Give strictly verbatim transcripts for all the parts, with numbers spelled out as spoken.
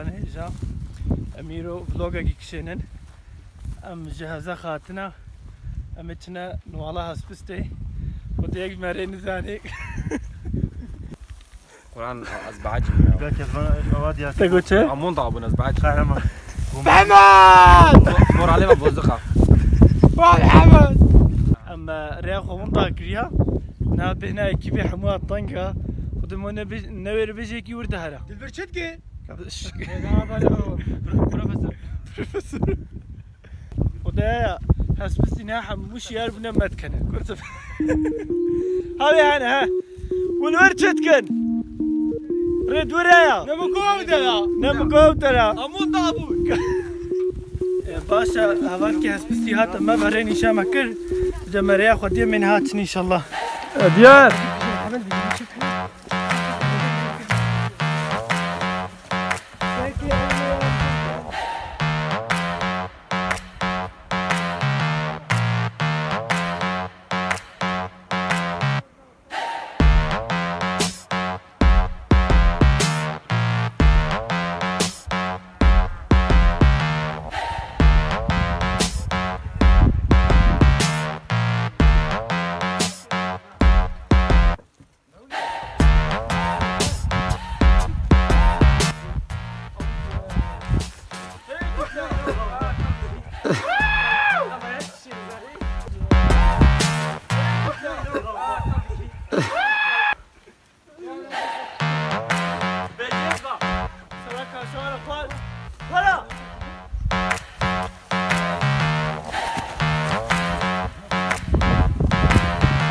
Hêja, em îro vlogekî kişênin. Em ji heze xatina, em ê çine Nuwala Hespistê. Xwedê yek ji me rê nizanê. Quran, ez behecim ya. Belki ez bana avat ya. Te got çi? Amon da abone, ez behecim. Kahraman. Behman! Moralê me boziqa. Wah, Behman! Em, e, rêya xwe winda kiriya. Na bêhna ekîbê hemû hat tenga. Xwedê me ne bê-, newêre bêjekî wir dihera. Dilbir çi dike? Profesör. Profesör. Xwedaya Hespistî ne hemû şiyar bûne me dikene. Kurtum. Hawê hene he. Hûn wir çi dikin? Rê dû re ya. Ne bi gov de ya. Ne bi gov de ya. Amû da bû. E, baş e, hevalkî Hespistî hate me ve rê nîşa me kir. De me rêya xwediyê min hat çin înşallah. E, diyar.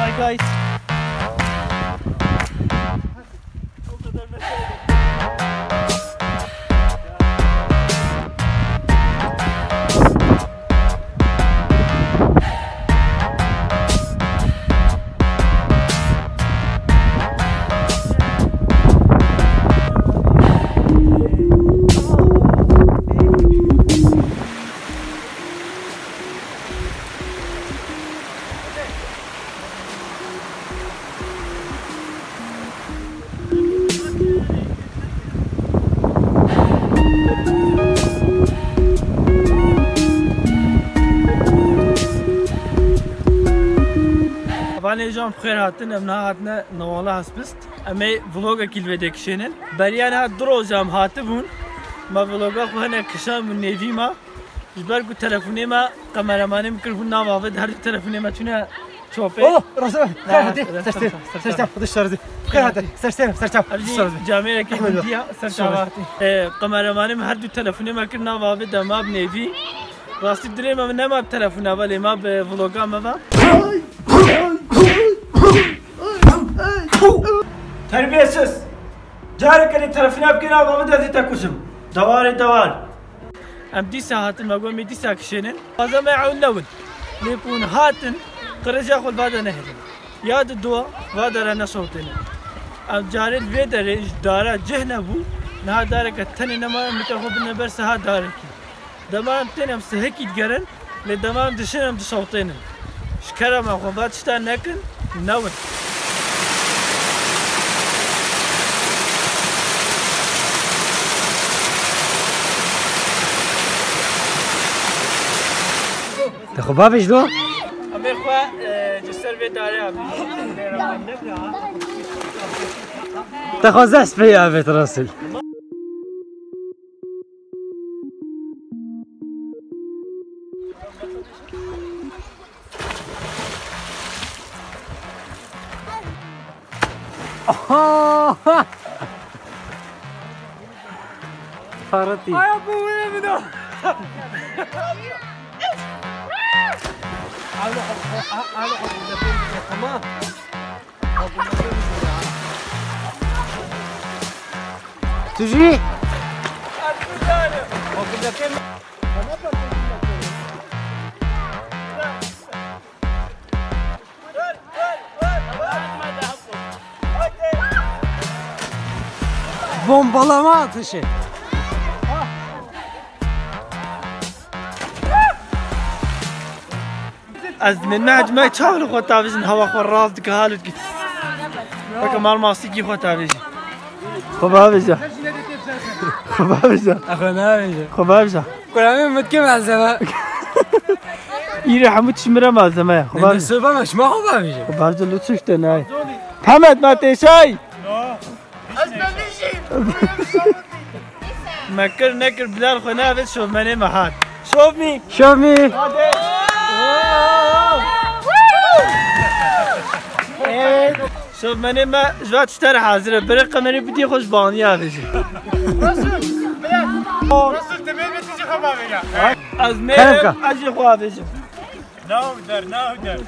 Hi guys. Hevalên hêja, bi xêr hatin, em niha hatine Nuwala Hespist. Em ê vlogekî li vê de kişênin. Beriya niha du roja em hatibûn. Me vloga xwe hinek kişandibûn nêvî me. Ji ber ku telefonê me, kameramanê min kiribû nav avêt, her du telefonê me çûne çopê. Oh, razı. Xêr hatî. Serçe, serçe, serçe, Xwedê şarizî. Xêr hatî. Serçe, serçe. Ev jî camêrekê min diya, serçe hatî. Ee, kameramanê min her du telefonê me kir nav avêt, de me bi nêvî. Rastî dilê me nema bi telefona ve, lê me bi vloga me ve. Terbiyesiz! Careke lê telefona bikî, nav avêt, ez ê te kujim. Dewarê dewar. Em dîsa hatin, me got em ê dîsa kişênin. Baza me ew newin. Lê ku hûn hatin, qirêja xwe li va de nehêlin. Ya di dua, va dara neşewtênin. Em carê li vê derê ji dara cih nebû, niha dareke tenê nema, em nike xwe bidine ber siha darekî. Dema em tên em sihikî digerin, lê dema em dişin em dişewtênin. Ji kerema xwe va tişta nekin, newin. Te xwe bavêj do? Em ê xwe, e, ji ser vê darê avêjin. Te xwe zehf pê avêt Resul. Aha! Parati. Aya bu ne mi da? Alo, alo, alo, tamam. Tu jî? Bombalama atışı. Ez min me me çav li xwe tavêjin, hewa xwe rast dike, halo dike. Weke mar mastikî xwe tavêjin. Xwe bavêje. Xwe bavêje. Xwe navêje. Xwe bavêje. Kuramê min dike malzeme. Îro hemû tişt min re malzeme ye. Xwe bavêje. Soba me şima xwe bavêje. Xwe bavêje lût suçte nayê. Hemed ma têşay. Me kir nekir Bilal xwe navêt şovmenê me hat. Show me. Show me. Hadi. Evet. Şovmenê me ji va tişte re hazir e. Bere kamerê bidî xwe ji baniya avêjî. Resul, Bilal. Resul, tu mêr bê tu jî xwe bavêje. Ez mêr im, ez jî xwe avêjim. Nav der, nav der.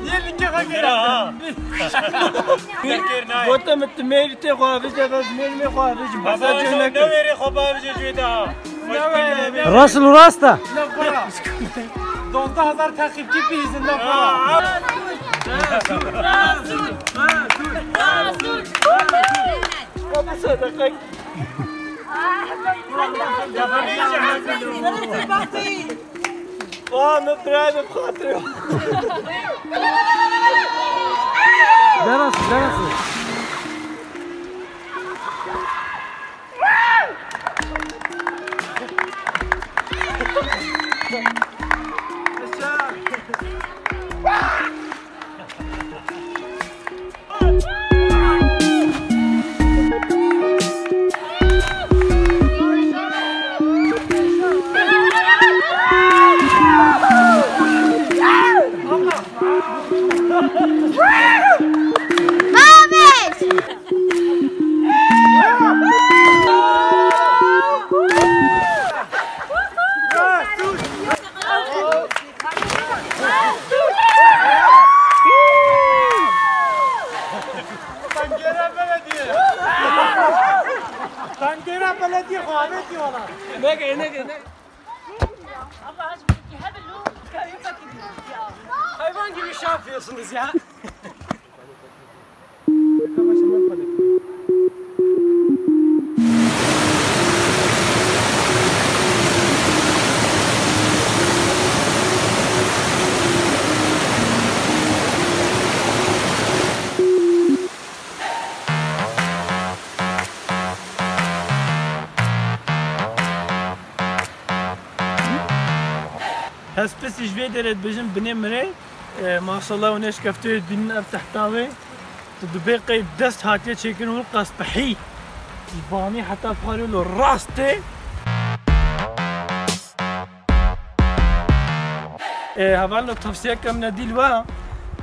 Yê lingê xwe gere. Gote min tu mêrî tê xwe avêje, ez mêrî mê xwe avêjim. Basa cih neke. Newêrê xwe bavêje cihê de ha. Resul rast e. Dozdeh hezar takipçi bihîzin ne para. Aa, min birayê min bi xatirê. Deras, deras. Tengera Belediye. Tengera Belediye xwe avêtî wala. Neke, neke, neke. Hayvan gibi şey yapıyorsunuz ya. Hespis ji vê derê dibêjin binê mirê. E, maşallah, hûn ê şikefteyê dibînin ev tehta wê. Tu dibê qey dest hatiye çêkirin û qas pehî. Ji banî heta parê lo rast tê. E, hevalno tavsiyeke min e dîl we.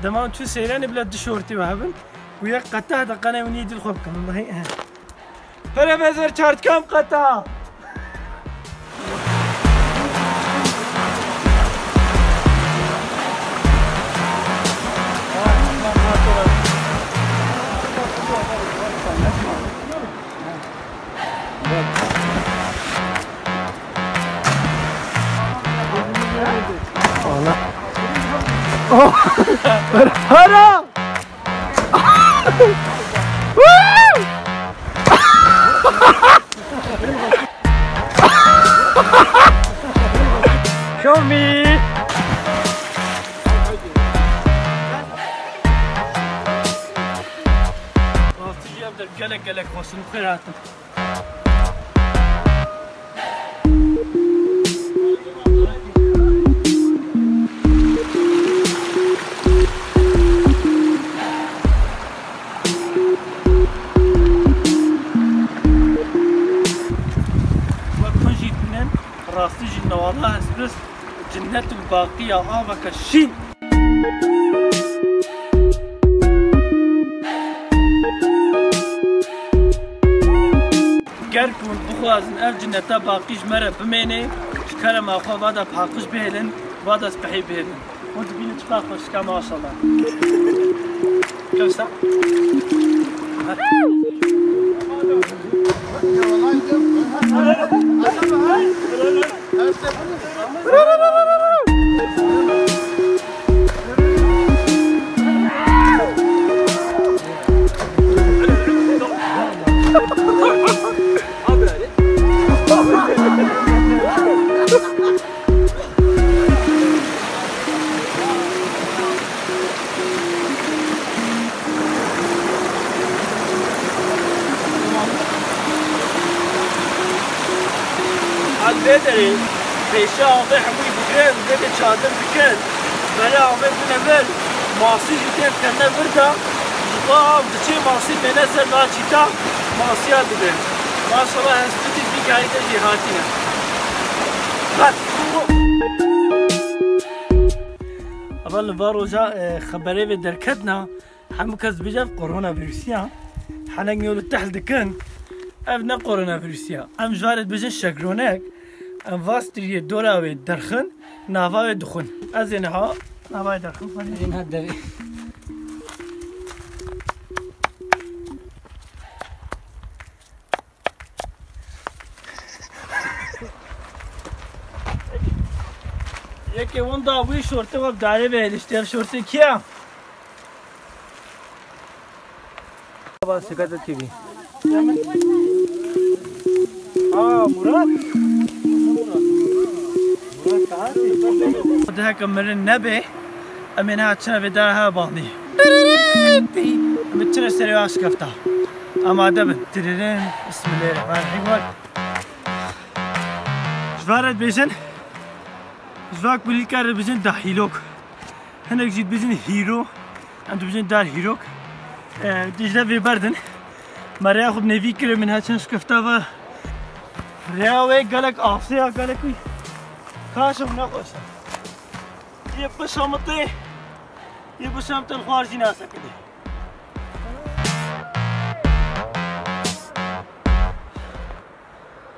Dema tu seyranê bila du şortî we hebin. Ku yek qeteh de qenê hûn yê dîl xwe bikin. Wellahî, he. Pere mezer çartkam qeta. Ana. Oh! Para! Show me! Rastî jî ev der gelek gelek xweş in, xêr hatin. Wek hûn jî dibînin, rastî jî newala hespis cinnet û baqiya aveke şîn. Ger ku hûn bixwazin ev cinneta baqî ji me re bimêne, ji kerema xwe va de paqij bihêlin, va de spehî bihêlin. Hûn dibînin çiqas xweşik e, maşallah. Kevsa. Vê derê pêşiya avê hemûyî digrin, vê de çadir dikin. Berê avê bine vir, masî jî tê diketine vir de, ji xwe av diçê, masî mêne ser va çîta, masiya dibin. Maşallah, hespitî vî gayî de jî hatine. Qet. Heval li va roja, e, xeberê vê derketina, hemû kes dibêje ev koronavîrusî ya. Henek nîyo li tehl dikin, ev ne koronavîrusî ya. Em ji va re dibêjin şekronek, em va striyê dora wê derxin, nava wê dixwin. Ez ê niha nava wê derxin xwedî. Ê niha devê. Yekê winda wî şortê we bi darê ve hêliştî. Ev şortê kî ye? Baba, Sekata T V. Aa, Murat. Murat, daha Diheke mirin nebê, em ê niha çine vê dara heve bandî. Em ê çine serê wa şikefta. Amade bin. Tiririn. Bismillahirrahmanirrahim. Ji va re dibêjin, ji va kulîlka re dibêjin dahîlok. Hinek jî dibêjin hîro. Em dibêjin dar hîrok. E, Dîcle vê berdin. Me rêya xwe bi nêvî kir, min her çend şikefta ve. Rêya wê gelek asê ya, gelek wî. Kaş û nexweş e. Yê bişemitê, yê bişemitê li xwe jî nasekine.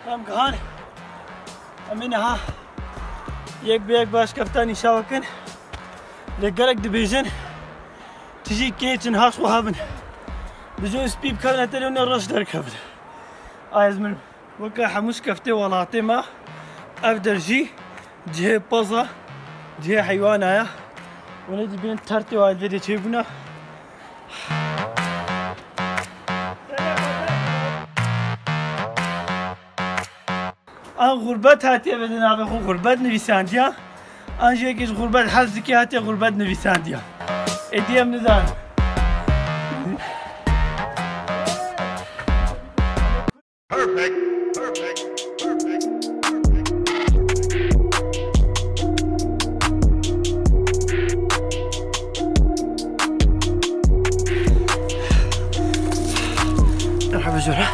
Em gihan. Em ê niha yek bi yek baş kefta nîşa bikin. Lê gelek dibêjin, tijî kêç in, haş wiha bin. Bijin spî bikevin, heta lê hûn ê reş derkevin. Ay ez mirim. Weke hemû şikeftê welatê me, ev der jî cihê pez e, cihê heywana ye. Hûn ê dibînin tertê wa li vê dê çêbûne. An xurbet hatiye vê dê navê xwe xurbet nivîsandiya. An jî yekî ji xurbet hez dike hatiye xurbet nivîsandiya. Êdî em nizanin. Perfect. Perfect. Perfect. Perfect. Merhaba Zora.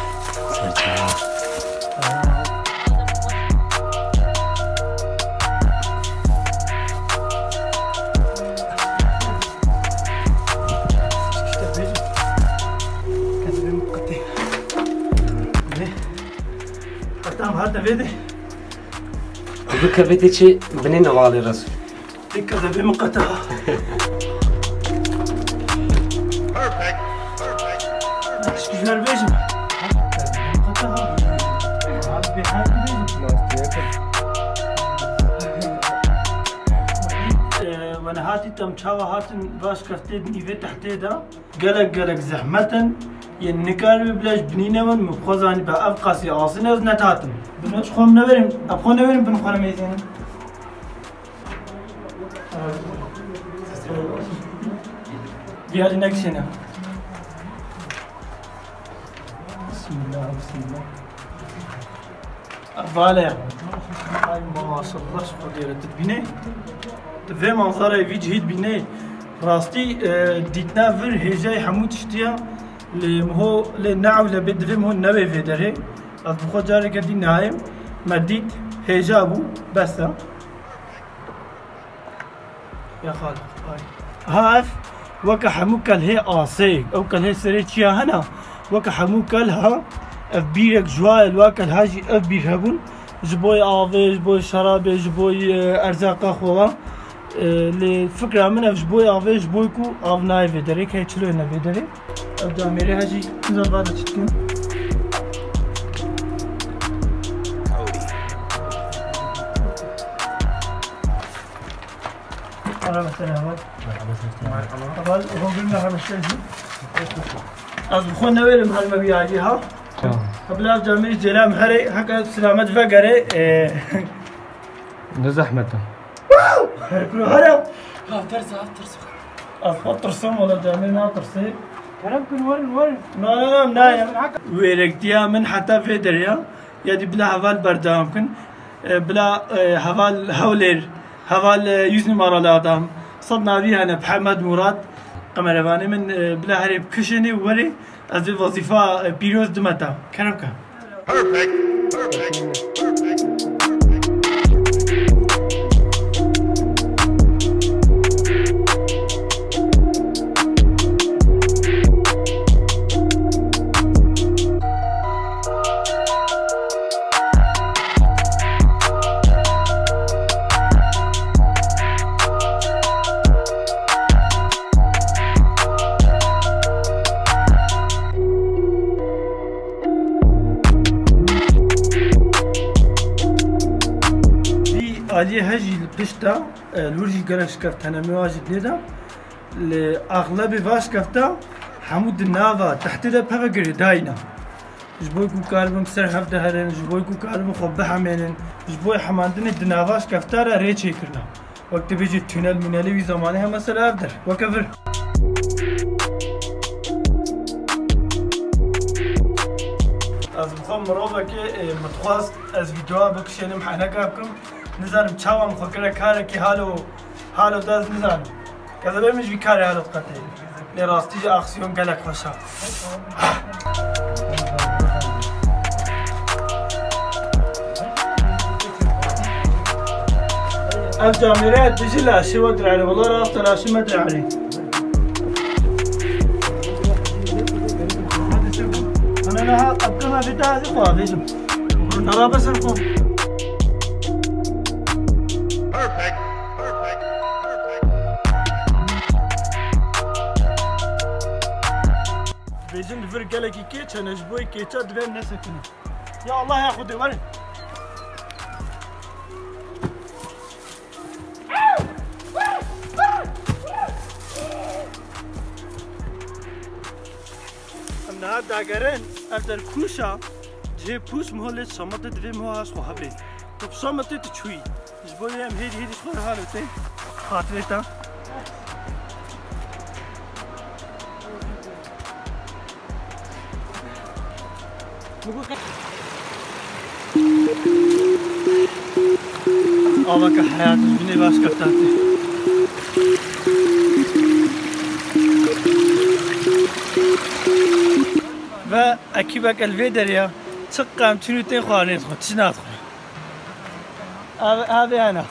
Tamam, hadi vedi. Kudu kevete çi binê nevalê Resul. Dikkat edin, muqata. Eşkizler bejim. Muqata. Abi, bir harbi bejim. Ee, ve nehati tam çava hatin baş kefte nîve tehtê de. Gelek gelek zehmet in. Yên nikaribî bila ji binî newin, min bi xwe zanî be ev qasî asîn ez netatim. Bi me ji xwe em neverin, em xwe neverin bin xwe nemêzînin. Viya jî nekişêne. Bismillah, bismillah. Vale. Ay maşallah, ji Xwedê re tu dibînê. Tu vê manzarayê vî cihî dibînê. Rastî, e, dîtina vir hêjayê hemû tiştî ye. Lê miho, lê neewle bê divê miho newê vê derê. Ez bi xwe careke dî nayêm. Me dît, hêja bû, bes e. Ya Xaliq, ay. Ha ev weke hemû kelhê asê, ew kelhê serê çiya hene, weke hemû kelha, ev bîrek ji wa ye, li wa kelha jî ev bîr hebûn, ji bo yê avê, ji bo yê şerabê, ji bo yê, e, erzaqa xwe wa. E, lê fikra min ev ji bo yê avê, ji bo yê ku av nayê vê derê, ke çilo ne vê derê. Ev camêrê he jî, nizam va de çi dikin. Merhaba, selam. Merhaba, selam. Merhaba. Heval, Rogül, merhaba, şerjî. Ez bi xwe newêrim her me wî alî ha. Tamam. Hebla camêrî cêla em herê, heke silamet vegerê, e. Ne zehmet e. Her kuru hara. Av ters, av ters. Ez xwe tirsim, wala camêr natirsê. Kerem kin, werin, werin. Na, na, na, nayem. Wêrektiya min heta vê derê ya. Ya dî bila heval berdewam kin. E, bila, e, heval Hewlêr, heval, e, yüz numaralı adam, sed navî hene, Mihemed Murad, kamerevanê min, e, bila herê bikişênê û werê ez vê wezîfa, e, pîroz dime te. Kerem ke. Perfect. Perfect. Perfect. Vî aliyê he jî li pişt de, e, li wir jî gelek şikeft hene, mêwa jî lê de. Li exlebê va şikefta hemû di nava tehtê de peve girêdayî ne. Ji bo ku karibin ser hev de herin, ji bo ku karibin xwe bihemênin, ji bo hemandinê di nava şikefta re rê çêkirine. Wek tu bêjî tunel munelê wî zemanê heme ser ev der. Weke vir. Ez bi xwe mirovekê, e, min dixwest ez vîdeoya bikişênim, heneka bikim. Nizanim çawa min xwe kire karekî halo, halo da ez nizanim. Kezebê min ji vî karê halo diqetê. Lê rastî jî aksiyon gelek xweş e. Ev camêre dijî laşê we dirarê. Wela rast e, laşê me dirarê. Ana niha qebkena vê tazî xwe avêjim. Nara be ser xwe. Perfect. Perfect. Perfect. Dibêjin li vir gelekî kêç hene, ji bo yê kêça divê em nesekinin. Ya Allah ya Xwedê, werin. Em niha dagerin, ev der kûş a, cihê pûs miho lê şametê divê miho has xwe hebê. Tu bi şametê tu çûyî. Ji bo wê em hêdî hêdî ji xwe re halo tê. Xatirê te. Avaka heyat ji binê baş keftatê. Ve ekîbek el vê derê ya. Çi qem çûnû tên xwarinê dixwe, çi nadixwe. Ev, ev hene.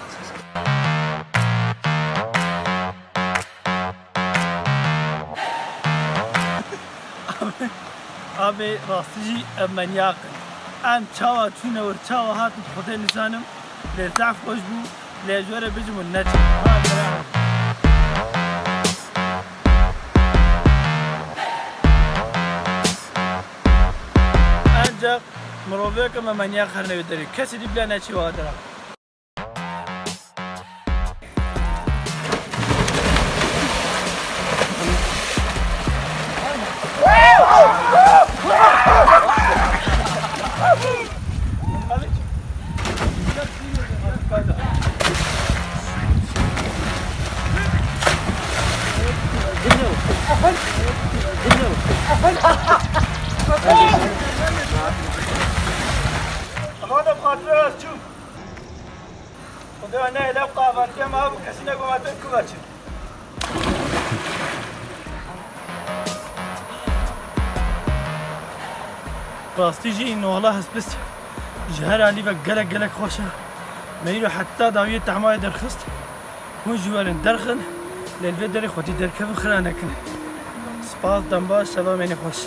Abê, rastî jî ev menyaq in. Em çawa çûne wir, çawa hatin, Xwedê nizanim. Lê zehf xweş bû, lê ji we re bijim û neçin. Ancak mirovêke me menyaq xerine wê derê. Kesî dî bile neçî wa dera. Aman da patron, çû. Xwedê we nehêle ev qavatiya me hebû, kesî negoma te ku veçin. Rastî jî nohla hespist ji her alî ve gelek gelek xweş e. Me îro heta dawiyê tehmayê derxist. Hûn jî werin derxin, lê li vê derê xwedî derkevin xira nekin. Spas, dem baş, şeva mênê xweş.